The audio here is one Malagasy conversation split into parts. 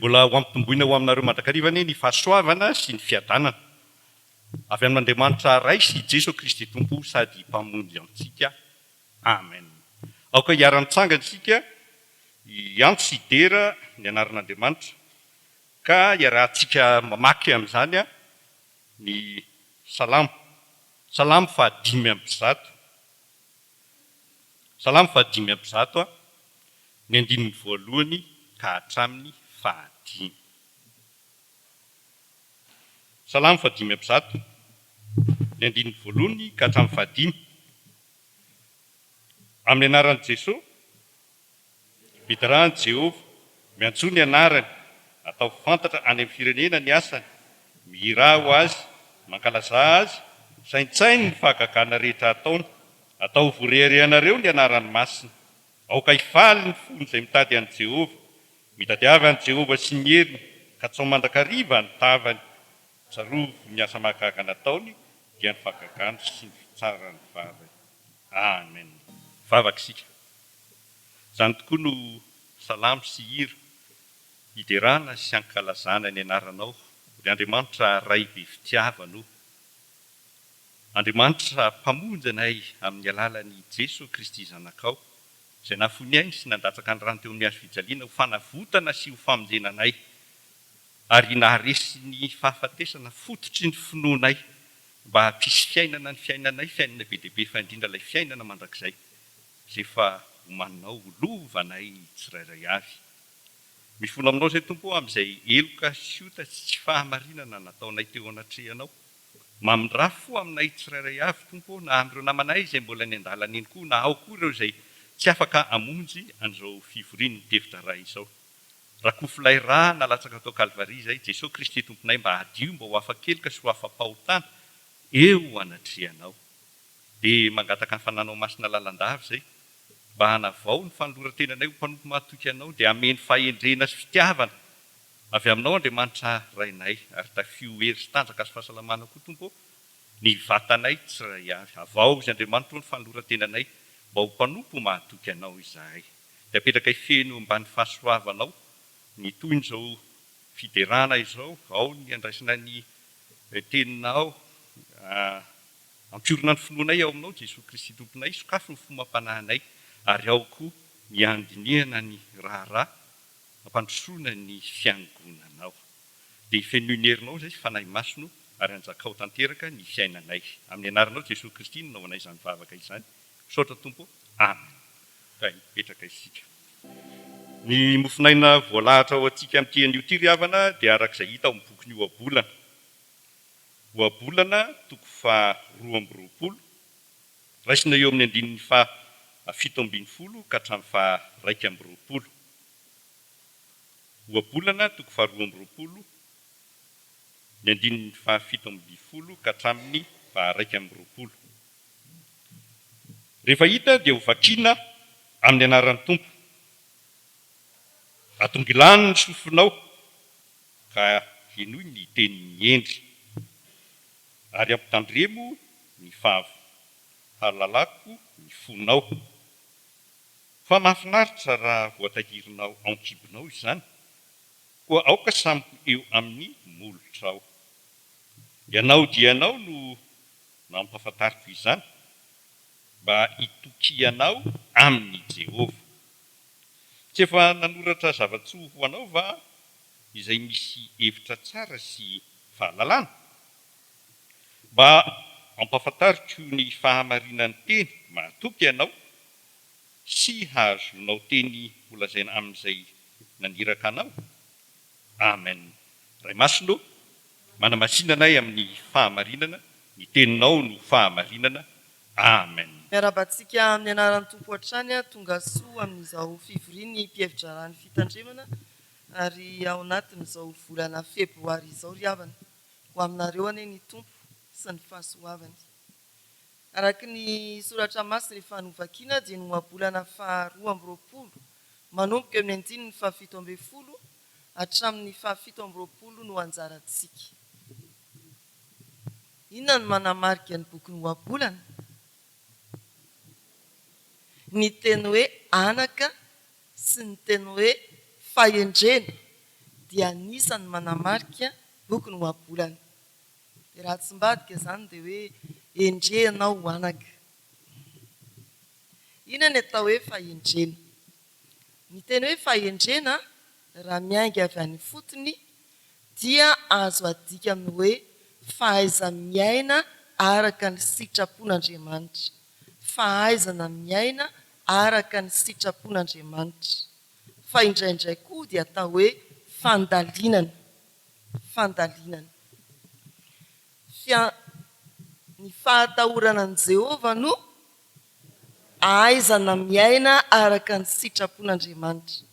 Mbola ho ampitomboina ho aminareo mandrakariva anie ny fahasoavana sy ny fiadanana avy amin'Andriamanitra Ray sy Jeso Kristy Tompo sady Mpamonjy antsika. Amen. Aoka hiara-mitsangana isika hiantso sy hidera ny anaran'Andriamanitra ka hiarahantsika mamaky amin'izany ny Salamo. Salamo faha-105. Salamo faha-105, ny andininy voalohany ka hatramin'ny fahadimy. Salamo faha-105, ny andininy voalohany ka hatramin'ny fahadimy. Amin'ny anaran'i Jesoa. Miderà an'i Jehovah, miantsoa ny anarany, ataovy fantatra any amin'ny firenena ny asany, mihirà ho azy, mankalazà azy, saintsaino ny fahagagana rehetra ataony, ataovy ho reharehanareo ny anarany masina. Aoka hifaly ny fon'izay mitady an'i Jehovah. Mitadiava an'i Jehovah sy ny heriny, katsao mandrakariva ny tavany. Tsarovy ny asa mahagaga nataony, dia ny fahagagany sy ny fitsaran'ny vavany. Amen. Vavaka isika. Izany tokoa no salamo sy hira hiderana sy hankalazana ny anaranao, ry Andriamanitra Ray be fitiavana o! Andriamanitra Mpamonjy anay amin'ny alalan'i Jeso Kristy Zanakao, izay nahafoy ny ainy sy nandatsaka ny rany teo amin'ny hazo fijaliana ho fanavotana sy ho famonjena anay, ary naharesy ny fahafatesana fototry ny finoanay mba hampisy fiainana ny fiainanay, fiainana be dia be fa indrindra ilay fiainana mandrakizay. Izay efa omaninao ho lovanay tsirairay avy. Mifona aminao izay Tompo ô amin'izay heloka sy ota sy tsy fahamarinana nataonay teo anatrehanao. Mamindrà fo aminay tsirairay avy Tompo ô na amin'ireo namanay izay mbola any an-dalana eny koa na ao koa ireo izay tsy afaka hamonjy an'izao fivorian'ny Tevitra Ray izao. Rakofy ilay rà nalatsaka tao Kalvary izay, Jesoa Kristy Tomponay mba hadio mba ho afa-keloka sy ho afa-pahotana eo anatrehanao. Dia mangataka ny Fananao Masina lalandava izay, mba hanavao ny fanoloran-tenanay ho mpanompo mahatoky Anao, dia hameno fahendrena sy fitiavana avy Aminao Andriamanitra Rainay, ary tafio hery sy tanjaka sy fahasalamana koa, Tompo ô, ny vatanay tsiray avy. Havaozy, Andriamanitra ô, ny fanoloran-tenanay, mba ho mpanompo mahatoky Anao izahay. Dia apetrakay feno ambany fahasoavanao ny tohin'izao fiderana izao, ao ny handraisana ny Teninao, Ampiorina ny finoanay ao Aminao Jesoa Kristy Tomponay, sokafy ny fo mampanahinay ary ao koa ny handinihana ny raharaha hampandrosoana ny Fiangonanao. Dia fenoy ny herinao izay sy Fanahy Masina o ary anjakao tanteraka ny fiainanay. Amin'ny Anaranao Jesoa Kristy no nanaovanay izany vavaka izany. Misaotra Tompo o. Amen. Ka hipetraka isika. Ny mofonaina voalahatra ho antsika amin'ity anio ity ry havana dia araka izay hita ao amin'ny bokin'ny Ohabolana. Ohabolana toko faha 22, raisina eo amin'ny andininy faha 17 ka hatramin'ny faha 21. Ohabolana toko faha 22, ny andininy faha 17 ka hatramin'ny faha 21. Rehefa hita dia ho vakiana amin'ny anaran'ny Tompo. Atongilano ny sofinao. Ka henoy ny tenin'ny hendry. Ary ampitandremo ny fahalalako ny fonao. Fa mahafinaritra raha voatahirinao ao an-kibonao izany, koa aoka samy ho eo amin'ny molotrao. Ianao dia ianao no nampahafantariko izany, mba hitokianao amin'i Jehovah. Tsy efa nanoratra zava-tsoa ho anao va aho, izay misy hevitra tsara sy fahalalana? Mba hampahafantariko ny fahamarinan'ny teny mahatoky ianao, sy hahazoanao teny holazaina amin'izay naniraka anao. Amen. Ray Masina ô, manamasina anay amin'ny fahamarinana, ny teninao no fahamarinana. Amen. Miarahaba antsika amin'ny anaran'ny Tompo hatrany aho, tonga soa amin'izao fivorian'ny mpihevi-draharahan'ny fitandremana ary ao anatin'izao volana febroary izao ry havana. Ho aminareo anie ny Tompo sy ny fahasoavany. Araka ny soratra masina efa novakiana dia ny ohabolana faha 22 manomboka eo amin'ny andininy faha 17 hatramin'ny faha 27 no anjarantsika. Inona no manamarika ny bokin'ny Ohabolana? Ny teny hoe anaka sy ny teny hoe fahendrena dia anisan'ny manamarika boky ny ohabolana. Dia raha atsimbadika izany dia hoe endre ianao ho anaka. Inona ny atao hoe fahendrena? Ny teny hoe fahendrena raha miainga avy any ifotony dia azo adika amin'ny hoe fahaiza-miaina araka ny sitrapon'Andriamanitra. Fahaizana miaina araka ny sitrapon'Andriamanitra. Fa indraindray koa dia atao hoe fandalinana. Fandalinana. Fia, ny fahatahorana an'i Jehovah no ahaizana miaina araka ny sitrapon'Andriamanitra.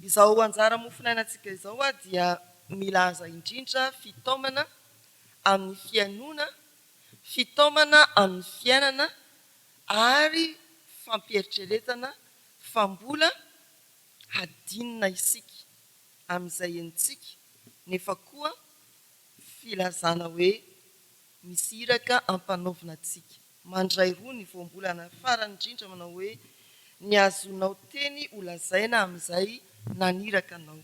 Izao anjara mofonainantsika izao dia milaza indrindra fitaomana amin'ny fihainoana, fitaomana amin'ny fiainana ary fampieritreretana fa mbola hadinina isika amin'izay henontsika nefa koa filazana hoe misy iraka ampanaovina antsika. Mandray roa ny voambolana farany indrindra manao hoe, Ny azonao teny ho lazaina amin'izay naniraka anao.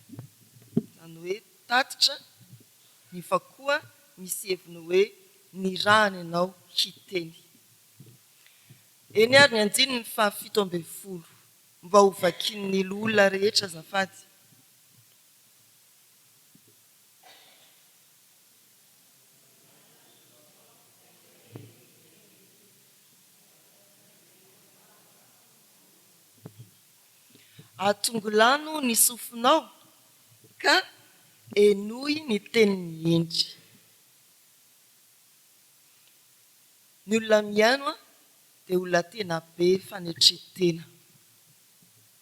Izany hoe tatitra, nefa koa misy heviny hoe nirahana ianao hiteny. Eny ary ny andininy faha 17 mba ho vakian'ny loholona rehetra azafady. Atongilano ny sofinao ka henoy ny tenin'ny hendry. Ny olona mihaino dia olona tena be fanetren-tena.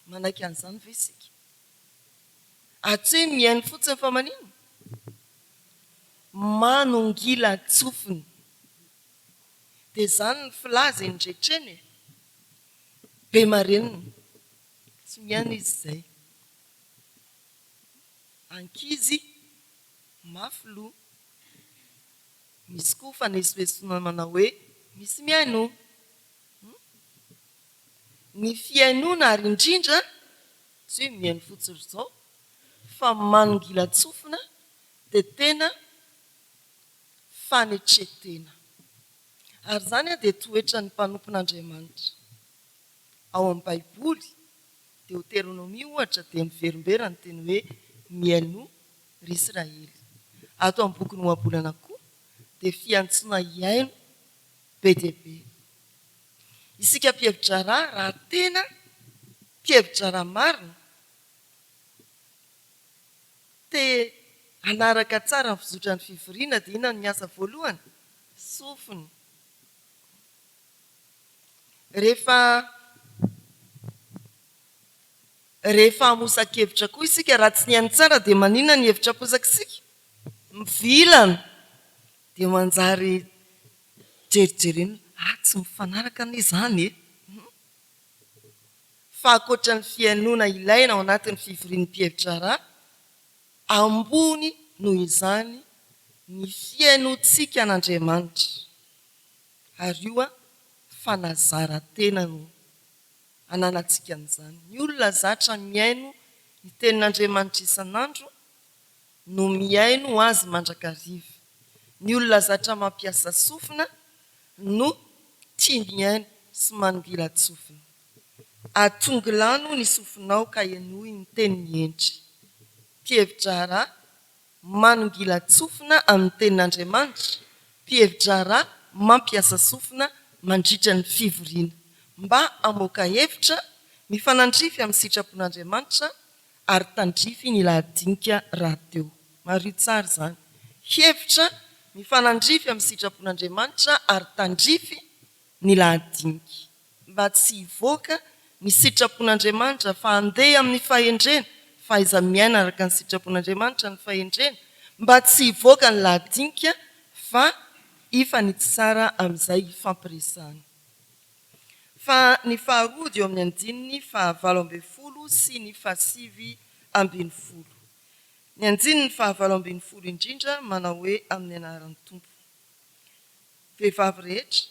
Manaiky an'izany ve isika? Ary tsy hoe mihaino fotsiny fa maninona? Manongilan-tsofina. Dia izany ny filaza eny rehetra eny e! Be marenina. Tsy mihaino izy izay. Ankizy mafy loha. Misy koa fanesoesoana manao hoe misy mihaino. Ny fihainoana ary indrindra tsy hoe mihaino fotsiny izao fa manongilan-tsofina dia tena fanetren-tena. Ary izany dia toetran'ny mpanompon'Andriamanitra. Ao amin'ny Baiboly, Deoteronomia ohatra, dia miverimberina ny teny hoe mihainoa ry Israely. Ato amin'ny bokin'ny Ohabolana koa dia fiantsoana hihaino be dia be. Isika mpihevi-draharaha raha tena mpihevi-draharaha marina, te hanaraka tsara ny fizotran'ny fivoriana dia inona no miasa voalohany? Sofina. Rehefa rehefa hamosa-kevitra koa isika raha tsy nihaino tsara dia maninona ny hevitra aposak'isika? Mivilana dia manjary jerijerena, ah tsy mifanaraka anie izany e! Fa ankoatra ny fihainoana ilaina ao anatin'ny fivorian'ny mpihevi-draharaha, ambony noho izany ny fihainoantsika an'Andriamanitra, ary io fanazaran-tena no ananantsika an'izany. Ny olona zatra mihaino ny tenin'Andriamanitra isan'andro no mihaino azy mandrakariva. Ny olona zatra mampiasa sofina no tia mihaino sy manongilan-tsofina. Atongilano ny sofinao ka henoy ny tenin'ny hendry. Mpihevi-draharaha manongilan-tsofina amin'ny tenin'Andriamanitra, mpihevi-draharaha mampiasa sofina mandritra ny fivoriana mba hamoaka hevitra mifanandrify amin'ny sitrapon'Andriamanitra ary tandrify ny lahadinika rahateo. Mariho tsara izany. Hevitra mifanandrify amin'ny sitrapon'Andriamanitra ary tandrify ny lahadinika. Mba tsy hivoaka ny sitrapon'Andriamanitra fa handeha amin'ny fahendrena, fahaiza-miaina araka ny sitrapon'Andriamanitra ny fahendrena, mba tsy hivoaka ny lahadinika fa hifanitsy tsara amin'izay hifampiresahana. Fa ny faharoa dia eo amin'ny andininy faha-18 sy ny faha-19. Ny andininy faha-18 indrindra manao hoe amin'ny anaran'ny Tompo. Vehivavy rehetra.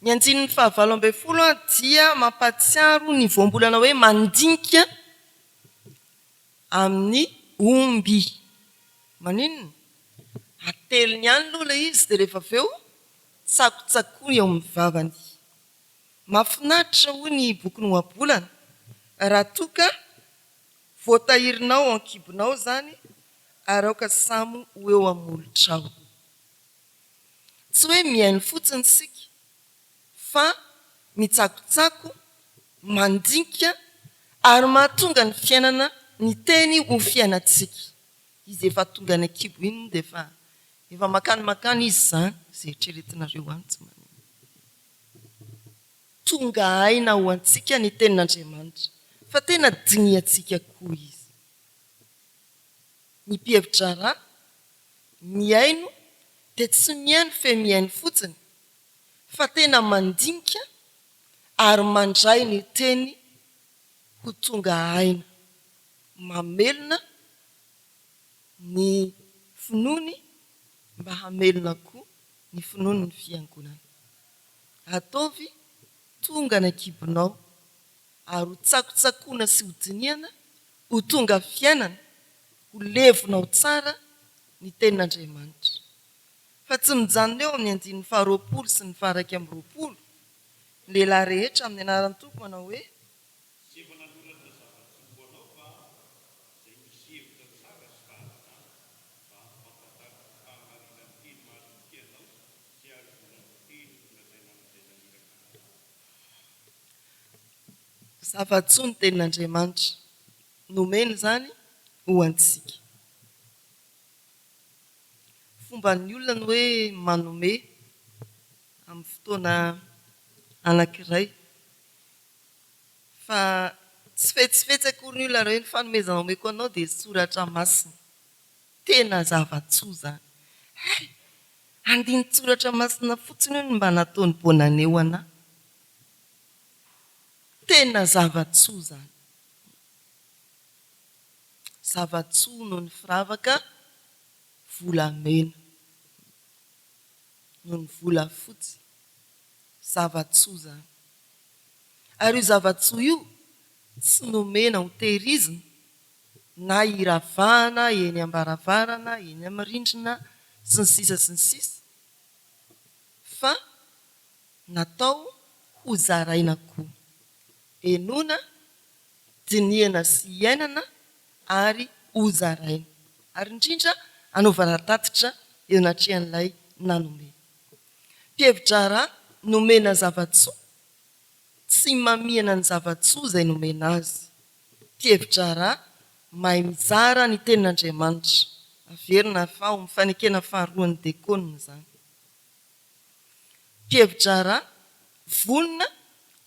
Ny andininy fahavalo ambinifolo dia mampahatsiaro ny voambolana hoe mandinika amin'ny omby. Maninona? Ateliny ihany aloha ilay izy dia rehefa avy eo tsakotsakoiny eo amin'ny vavany. Mahafinaritra hoy ny bokin'ny Ohabolana raha toa ka voatahirinao ao an-kibonao izany ary aoka samy ho eo amin'ny molotrao. Tsy hoe mihaino fotsiny isika fa mitsakotsako, mandinika ary mahatonga ny fiainana ny teny ho fiainantsika. Izy efa tonga any an-kibo iny moa dia efa efa mankany mankany izy izany, izay eritreretinareo any tsy maninona. Tonga aina ho antsika ny tenin'Andriamanitra fa tena dinihantsika koa izy. Ny mpihevi-draharaha mihaino dia tsy mihaino fe mihaino fotsiny fa tena mandinika ary mandray ny teny ho tonga aina, mamelona ny finoany mba hamelona koa ny finoan'ny fiangonana. Ataovy tonga any an-kibonao ary ho tsakotsakoana sy ho dinihana ho tonga fiainana, ho levona ao tsara ny tenin'Andriamanitra. Fa tsy mijanona eo amin'ny andininy faharoapolo sy ny faha-21, ny lehilahy rehetra amin'ny anaran'ny Tompo manao hoe. Tsy efa nanoratra zava-tsoa ho anao va aho, izay misy hevitra tsara sy fahalalana, mba hampifantantariko ny fahamarinan'ny teny mahatoky anao sy hahazoana ny teny holazaina amin'izay naniraka anao? Zava-tsoa ny tenin'Andriamanitra. Nomeny izany ho antsika. Fomban'ny olona ny hoe manome amin'ny fotoana anankiray. Fa tsy fetsifetsy akory ny olona raha hoe ny fanomezana omeko anao dia soratra masina. Tena zava-tsoa izany. Hay! Andinin-tsoratra masina fotsiny hono no mba nataony bonne année ho anà. Tena zava-tsoa izany. Zava-tsoa noho ny firavaka volamena, noho ny volafotsy. Zava-tsoa izany. Ary io zava-tsoa io tsy nomena ho tehirizina na hiravahana eny am-baravarana, eny amin'ny rindrina, sy ny sisa sy ny sisa, fa natao ho zaraina koa. Henoina, dinihana sy iainana ary hozaraina. Ary indrindra anaovana tatitra eo anatrehan'ilay nanome. Mpihevi-draharaha nomena zava-tsoa, tsy mamihana ny zava-tsoa izay nomena azy. Mpihevi-draharaha mahay mizara ny tenin'Andriamanitra. Averina fa ao amin'ny fanekena faharoan'ny dekôna izany. Mpihevi-draharaha vonona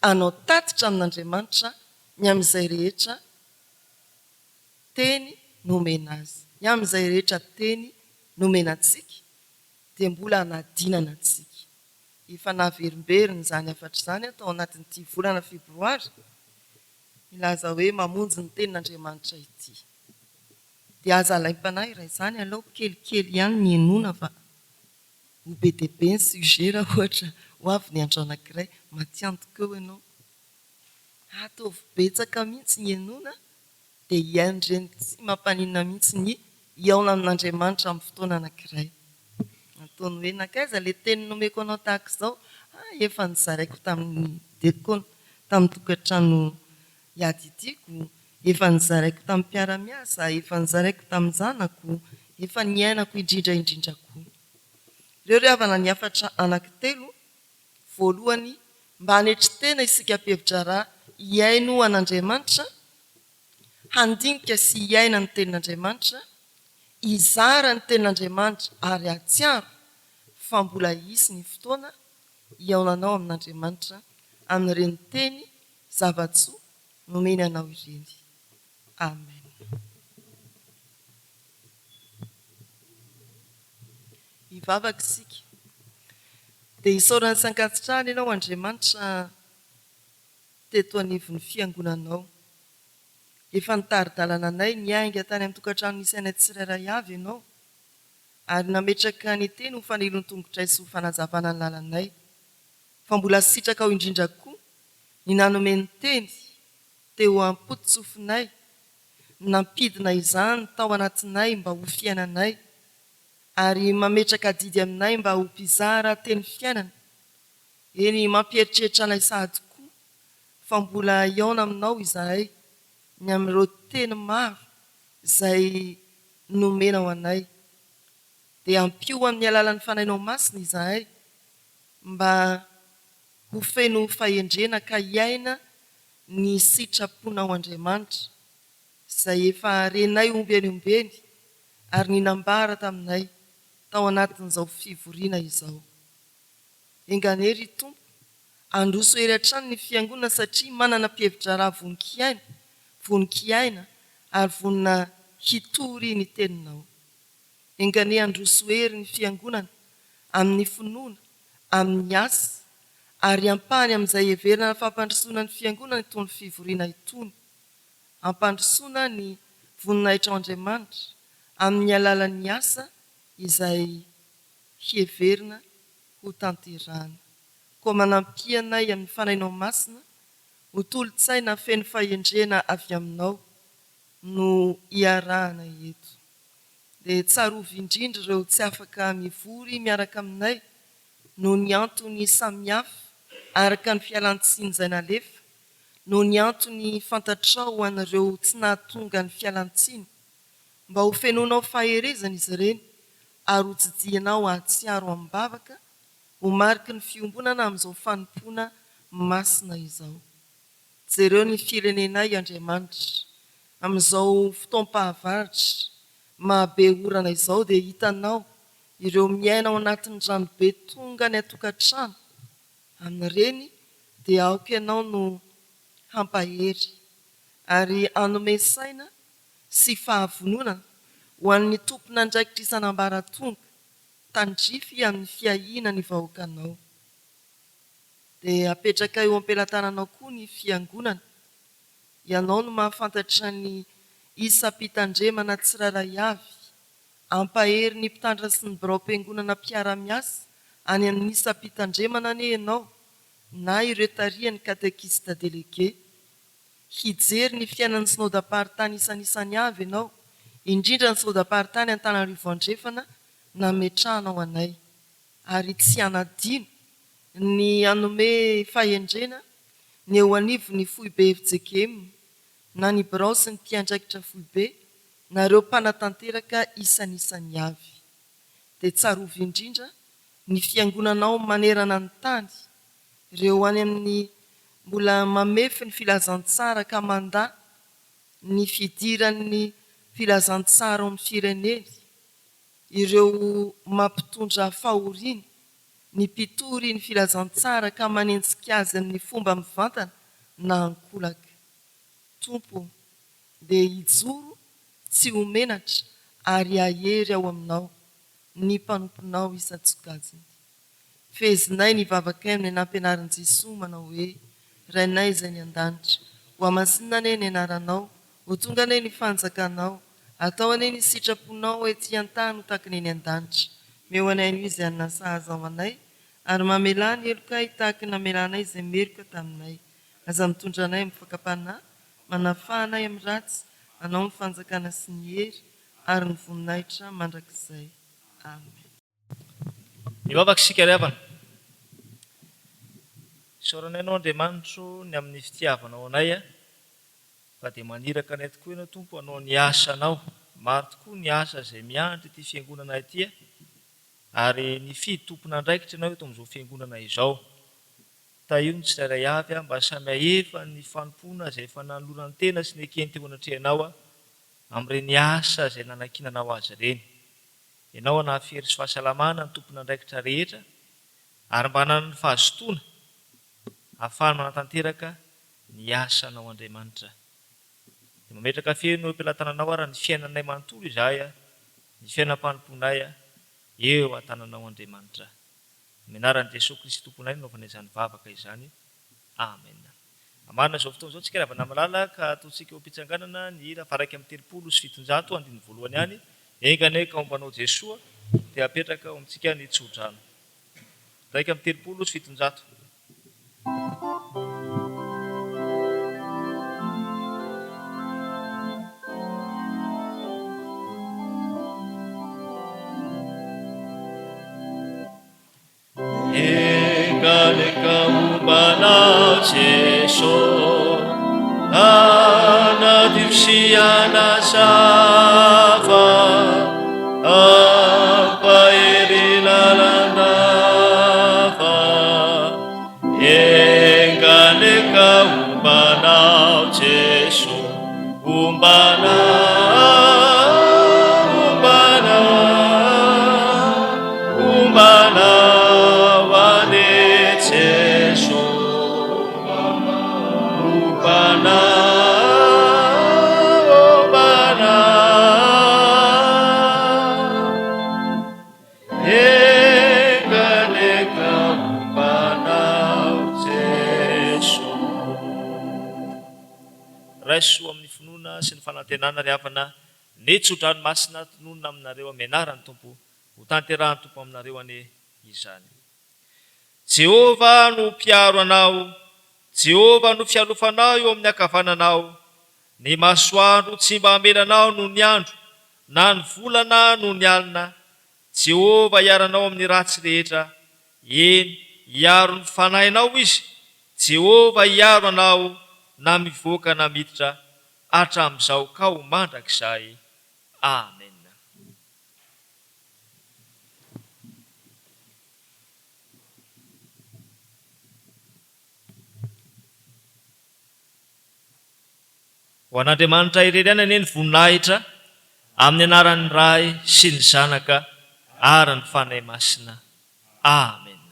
hanao tatitra amin'Andriamanitra ny amin'izay rehetra teny nomena azy. Ny amin'izay rehetra teny nomena antsika dia mbola hanadinana antsika. Efa naverimberina izany hafatra izany tao anatin'ity volana febroary milaza hoe mamonjy ny tenin'Andriamanitra ity. Dia aza alaim-panahy raha izany aleo kelikely ihany ny henoina fa Ho be dia be ny sujet raha ohatra ho avy ny andro anankiray matiantoka eo ianao. Ataovy betsaka mihitsy ny henoina dia hihaino ireny tsy mampaninona mihitsy ny hihaona amin'Andriamanitra amin'ny fotoana anankiray. Ataony hoe nankaiza ilay teny nomeko anao tahaka izao? Ah, efa nozaraiko tamin'ny diakona, tamin'ny tokantrano iadidiako, efa nozaraiko tamin'ny mpiara-miasa, efa nozaraiko tamin'ny zanako, efa niainako indrindra indrindra koa. Ireo ry havana ny hafatra anankitelo, voalohany, mba hanetry tena isika mpihevi-draharaha hihaino an'Andriamanitra, handinika sy hiaina ny Tenin'Andriamanitra, hizara ny Tenin'Andriamanitra ary hahatsiaro fa mbola hisy ny fotoana hihaonanao amin'Andriamanitra amin'ireny teny zava-tsoa nomeny anao ireny. Amen. Hivavaka isika. Dia isaorana sy ankasitrahana Ianao Andriamanitra teto anivon'ny Fiangonanao. Efa nitari-dalana anay niainga tany amin'ny tokantrano nisy anay tsirairay avy Ianao, ary nametraka ny teny ho fanilon-tongotray sy ho fanazavana ny lalanay. Fa mbola sitrakao indrindra koa ny nanome ny teny teo am-pototsofinay, ny nampidina izany tao anatinay mba ho fiainanay, ary mametraka adidy aminay mba ho mpizara teny fiainana. Eny, mampieritreritra anay sahady koa fa mbola hihaona aminao izahay ny amin'ireo teny maro izay nomenao anay. Dia ampio amin'ny alalan'ny Fanahinao Masina izahay mba ho feno fahendrena ka hiaina ny sitraponao Andriamanitra, izay efa renay ombieny ombieny ary ny nambara taminay tao anatin'izao fivoriana izao. Enga anie ry Tompo, handroso hery hatrany ny Fiangonana satria manana mpihevi-draharaha vonon-kihaino, vonon-kiaina ary vonona hitory ny Teninao. Enga anie handroso hery ny Fiangonana amin'ny finoana, amin'ny asa ary ampahany amin'izay heverina fampandrosoana ny Fiangonana itony fivoriana itony. Hampandrosoana ny voninahitrao Andriamanitra amin'ny alalan'ny asa izay heverina ho tanterahana. Koa manampia anay amin'ny Fanahinao Masina ho tolo-tsaina feno fahendrena avy Aminao no iarahana eto. Dia tsarovy indrindra ireo tsy afaka mivory miaraka aminay noho ny antony samihafa araka ny fialan-tsiny izay nalefa, noho ny antony fantatrao ho an'ireo tsy nahatonga ny fialan-tsiny, mba ho fenoinao faherezana izy ireny ary ho tsidihinao hahatsiaro amim-bavaka ho mariky ny fiombonana amin'izao fanompoana masina izao. Jereo ny firenenay, Andriamanitra. Amin'izao fotoam-pahavaratra mahabe orana izao dia hitanao ireo miaina ao anatin'ny ranobe tonga any an-tokantrano. Amin'ireny dia aoka ianao no hampahery ary hanome saina sy fahavononana ho an'ny tompon'andraikitra isan'ambaratonga tandrify amin'ny fiahiana ny vahoakanao. Dia apetraka eo am-pelatananao koa ny Fiangonana. Ianao no mahafantatra ny isam-pitandremana tsirairay avy. Hampahery ny mpitandrina sy ny biraom-piangonana mpiara-miasa any amin'ny isam-pitandremana anie ianao na ireo tarihan'ny katekista delege. Hijery ny fiainan'ny Synodamparitany isanisany avy ianao, indrindra ny Synodamparitany Antananarivo Andrefana nametrahanao anay, ary tsy hanadino ny hanome fahendrena ny eo anivon'ny foibe fjkm, na ny birao sy ny mpiandraikitra foibe, na ireo mpanatanteraka isanisany avy. Dia tsarovy indrindra ny fiangonanao manerana ny tany, Ireo any amin'ny mbola mamefy ny filazantsara ka mandà ny fidiran'ny filazantsara ao amin'ny fireneny, ireo mampitondra fahoriana ny mpitory ny filazantsara ka manenjika azy amin'ny fomba mivantana na ankolaka. Tompo ô, dia hijoro tsy ho menatra ary hahery ao aminao ny mpanomponao isan-tsokajiny. Fehezinay ny vavakay amin'ny nampianarin'i Jesoa manao hoe, Rainay izay any an-danitra, Hohamasinina anie ny anaranao, ho tonga anie ny fanjakanao, atao anie ny sitraponao ety an-tany ho tahaka ny eny an-danitra. Meo anay anio izay hanina sahaza ho anay, ary mamelà ny helokay tahaka ny namelanay izay meloka taminay. Aza mitondra anay amin'ny fakam-panahy, manafaha anay amin'ny ratsy, Anao ny fanjakana sy ny hery ary ny voninahitra mandrakizay. Amen. Mivavaka isika ry havana. Isaorana Ianao Andriamanitro ny amin'ny fitiavanao anay fa dia maniraka anay tokoa Ianao Tompo hanao ny asanao. Maro tokoa ny asa izay miandry ity fiangonana ity ary nifidy tompon'andraikitra Ianao eto amin'izao fiangonana izao. Tahio ny tsirairay avy mba samy hahefa ny fanompoana izay efa nanolorany tena sy nekeny teo anatrehanao amin'ireny asa izay nanankinanao azy ireny. Ianao hanafy hery sy fahasalamana ny tompon'andraikitra rehetra ary mba hananany fahazotoana ahafahany manatanteraka ny asanao Andriamanitra. Dia mametraka feno eo am-pelatananao ara ny fiainanay manontolo izahay, ny fiainam-panompoanay eo an-tananao Andriamanitra. Amin'ny anaran'i Jesoa Kristy Tomponay no nanaovana izany vavaka izany. Amen. Marina izao fotoana izao tsika ry havana malala ka ataontsika eo am-pitsanganana ny hira faha 731 andininy voalohany ihany, Enga anie ka homba anao Jesoa dia apetraka ao amintsika ny tsodrano. 731. Enga anie ka homba anao Jeso, hanadio sy hanazava, hampahery lalandava. Enga anie ka homba anao Jeso, homba anao, homba anao, homba anao anie Jeso, homba anao, homba anao. Enga anie ka homba anao Jeso. Raiso amin'ny finoana sy ny fanantenana ry havana ny tsodrano masina tononina aminareo amin'ny anaran'ny Tompo. Ho tanterahan'ny Tompo aminareo anie izany. Jehovah no mpiaro anao, Jehovah no fialofanao eo amin'ny ankavananao. Ny masoandro tsy mba hamela anao noho ny andro, na ny volana noho ny alina. Jehovah hiaro anao amin'ny ratsy rehetra, eny, hiaro ny fanahinao Izy. Jehovah hiaro anao na mivoaka na miditra, hatramin'izao ka ho mandrakizay. Amena. Ho an'Andriamanitra irery ihany anie ny voninahitra, amin'ny anaran'ny Ray sy ny Zanaka ary ny Fanahy Masina. Amena.